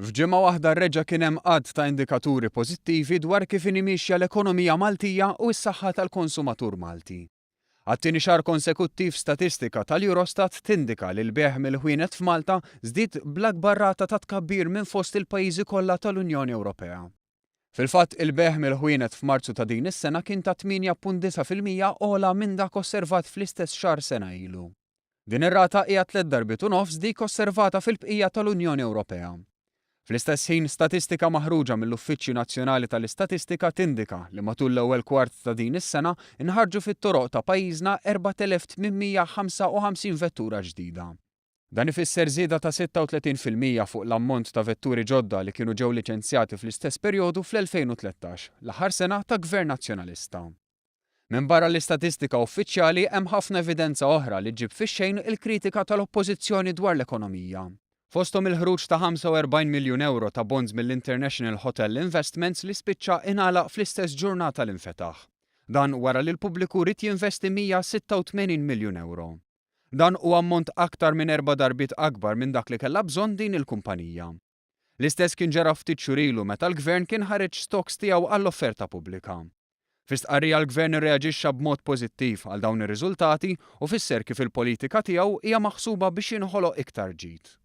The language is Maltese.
F'ġimgħa waħda reġa' kien hemm għadd ta' indikaturi pożittivi dwar kif inhi miexja l-ekonomija Maltija u s-saħħa tal-konsumatur Malti. Għat-tieni xahar konsekuttiv statistika tal-Eurostat tindika li l-bejgħ mill-ħwienet f'Malta żdied bl-akbar rata ta' tkabbir minn fost il-pajjiżi kollha tal-Unjoni Ewropea. Fil-fatt, il-bejgħ mill-ħwienet f'Marzu ta' din is-sena kien ta' 8.9% ogħla minn dak osservat fl-istess xahar sena ilu. Din ir-rata hija tlett darbiet u nofs dik osservata fil-bqija tal-Unjoni Ewropea. Fl-istess ħin, statistika maħruġa mill-Uffiċċju Nazzjonali tal-Istatistika tindika li matul l-ewwel kwart ta' din is-sena nħarġu fit-toroq ta' pajjiżna 4,855 vettura ġdida. Dan ifisser żieda ta' 36% fuq l-ammont ta' vetturi ġodda li kienu ġew liċenzjati fl-istess perjodu fl-2013, l-aħħar sena ta' Gvern Nazzjonalista. Minbarra l-istatistika uffiċjali hemm ħafna evidenza oħra li ġġib fix-xejn il-kritika tal-Oppożizzjoni dwar l-ekonomija. Fosthom il-ħruġ ta' 45 miljun ewro ta' bonds mill-International Hotel Investments li spiċċa ingħalaq fl-istess ġurnata li nfetaħ. Dan wara li l-pubbliku ried jinvesti 186 miljun ewro. Dan hu ammont aktar minn erba' darbiet akbar minn dak li kellha bżonn din il-kumpanija. L-istess kien ġara ftit xhur ilu meta l-Gvern kien ħareġ stocks tiegħu għall-offerta pubblika. Fi stqarrija l-Gvern irreaġixxa b'mod pożittiv għal dawn ir-riżultati u fisser kif il-politika tiegħu hija maħsuba biex jinħoloq iktar ġid.